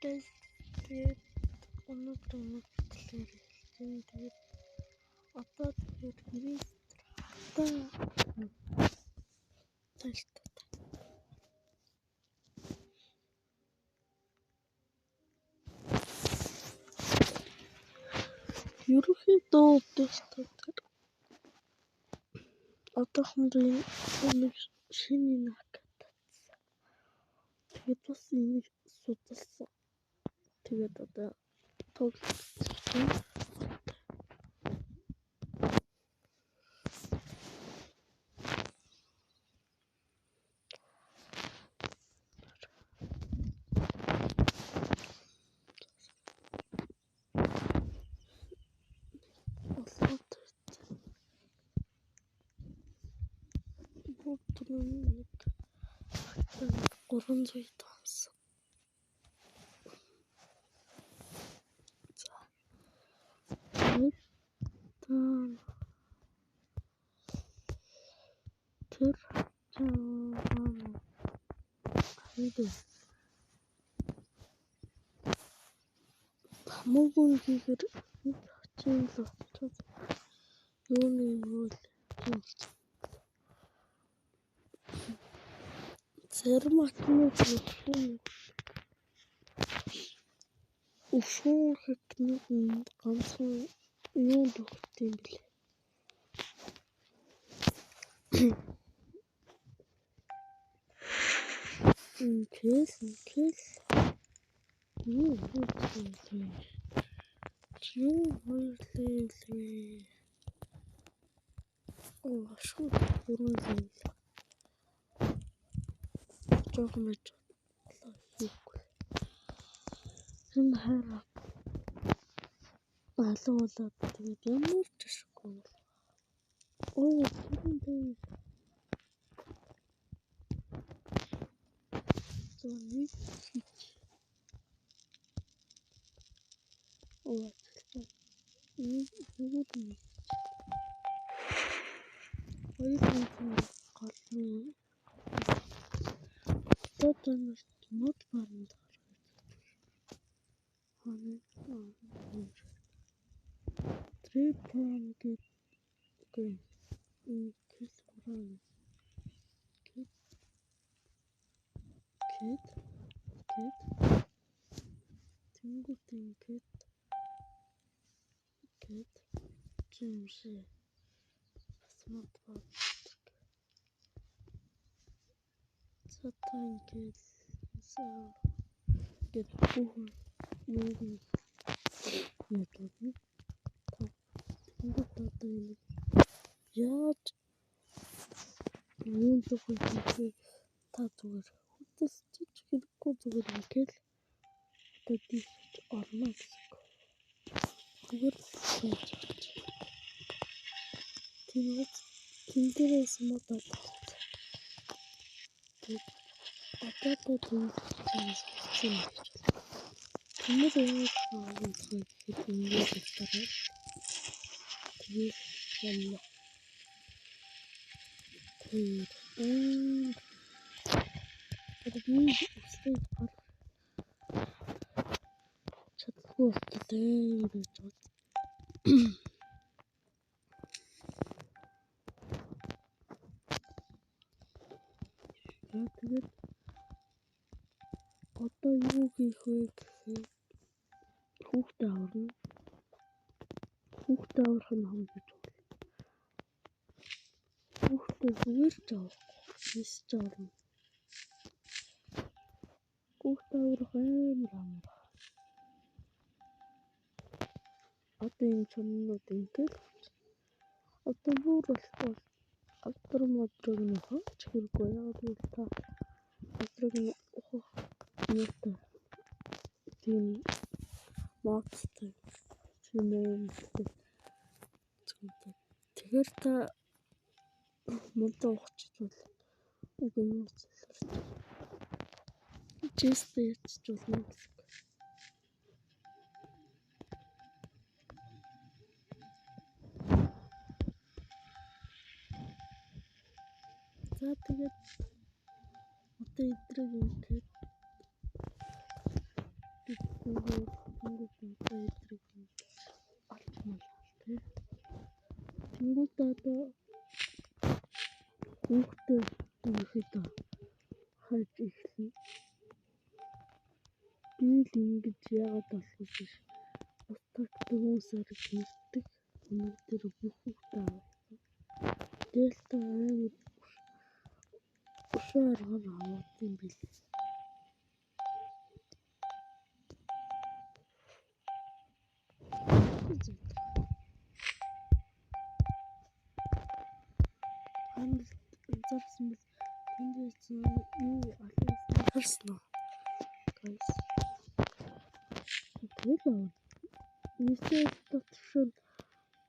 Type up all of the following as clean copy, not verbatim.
Guys, тэгээд өнөөдөр өнөөдөр хэлж. Тэгээд одоо тэгэхээр хатаа тайлтаа. Ерөнхийдөө тэр одоохондоо нэг шинэ нэг татсан. Тэгээд бас энийг судалсан. Тэгээд одоо тоглож байна. Нэг 300 тонсон. За. Тэр хайд. Хамаагүй хийхээр хачин л болчиход юуны юу л тийм болчих. Зарим акнууд өвшүүн хакнууд нь ганцхан юунд өгдөг юм бэлээ. Ингээл юу хийх юу хоёрлээ лээ. Оо шууд гурван лээ. Жоохон байж хийхгүй. Энэ хайр алга болоод тэгээд ямар ч ашиггүй. Оо тэр дээр за нэг хийж. Оо нэг зүгээр нэг хоёр ганцхан голны одоо мод баранд хана Трипон гэдэг ингээл гурван гэд гэд гэд тэнгуут ингээд гэд юм шиг бас мод бардаг. За та ингээл гэд хүүхэн юу яаж бодно. Тэнгуут одоо энэ яаж юун дөхөн хийхийг та зүгээр хөдөлсөж хэрэггүй зүгээр ингээл одоо дийсэж орно гэсэн. Зүгээр л яаж чадчих. Тэгээд тэн дээрээс мод олох. Тэгээд одоо та тэнцээс юм гэж байна. Тэнгэр яаж юм гэхэд ингээд дараа. Тэгээд боллоо. Тэгээд би өстэй гарах чадахгүй болтлоо гэж бод. За тэгээд одоо юу хийх вэ гэхээр хүүхдээ аварна. Хүүхдээ аврах нь хамгийн чухал. Хүүхдээ зүгээр ч авахгүй, нисэж аварна. Хүүхдээ аврах амар амар. Одоо энэ чоннууд ингээл одоо бүр болтол алдар модрог нь хаач хэрэггүй. Яг гэвэл та алдрыг нь ухах юутай тийм модтой тийм юм. Тэгэхээр та модоо ухчихвал үг юм заларч честэ ячиж болно гэсэн. За тэгээд одоо эдрийг ингээд Нөгөө тэнгууд одоо эдрийг олж малаа тий. Тэнгууд одоо хүүхдээ ерөөхдөө хайж эхэлнэ. Би л ингэж яагаад болохгүй биш. Бас тагтаг хүмүүс арга хэрдэг. Өнөөдөр бүх хүүхдээ авсан. Дельта аймаг өшөө аргаар аваад юм билээ. Анзаарсан бол тэндээс юу алуулсан харсан уу? Guys. Тэгэл нисээд дотшон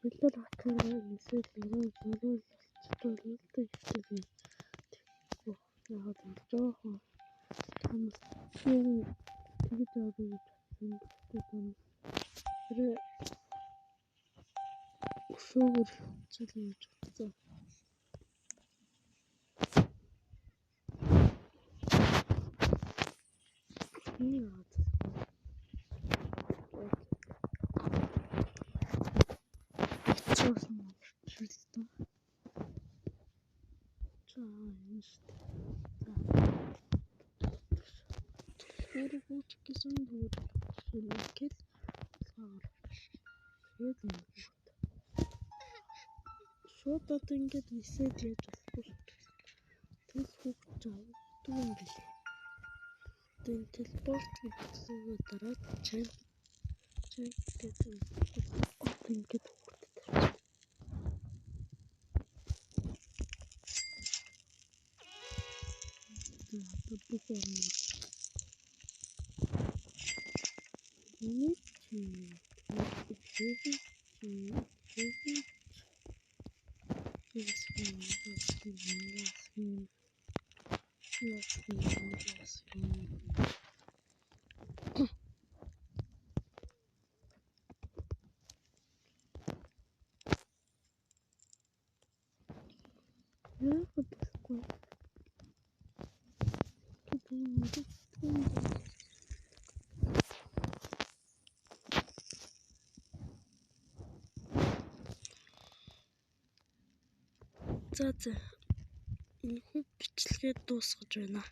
бид нар хакераа нисээд өрөө зөрөөл болчтой гэдэг. Тэгэхгүй яагаад юм жоохон тамс юу тэгж авъя гэж бодсон. Гэхдээ тамс тэр өшөөгөр явчихлаа гэж бодсон. Яагаад болчихсон болчихсон. За энэ шүү дээ. За. Түлхүүр гэсэн бүр шилэхэл болгоор. Тэгээд юм. Шууд одоо ингэж нисээд яаж болохгүй шүү дээ. Тэгэл хүүхд авдаг юм билээ. Тэгээд телепорт гэдэг зүгээ дараад чамп чамп гэдэг одоо ингэж хүүхдэд тавьчих. Одоо бүх орно. Нэг чи яагаад болохгүй? За за. Энэхүү бичлэгээ дуусгаж байна.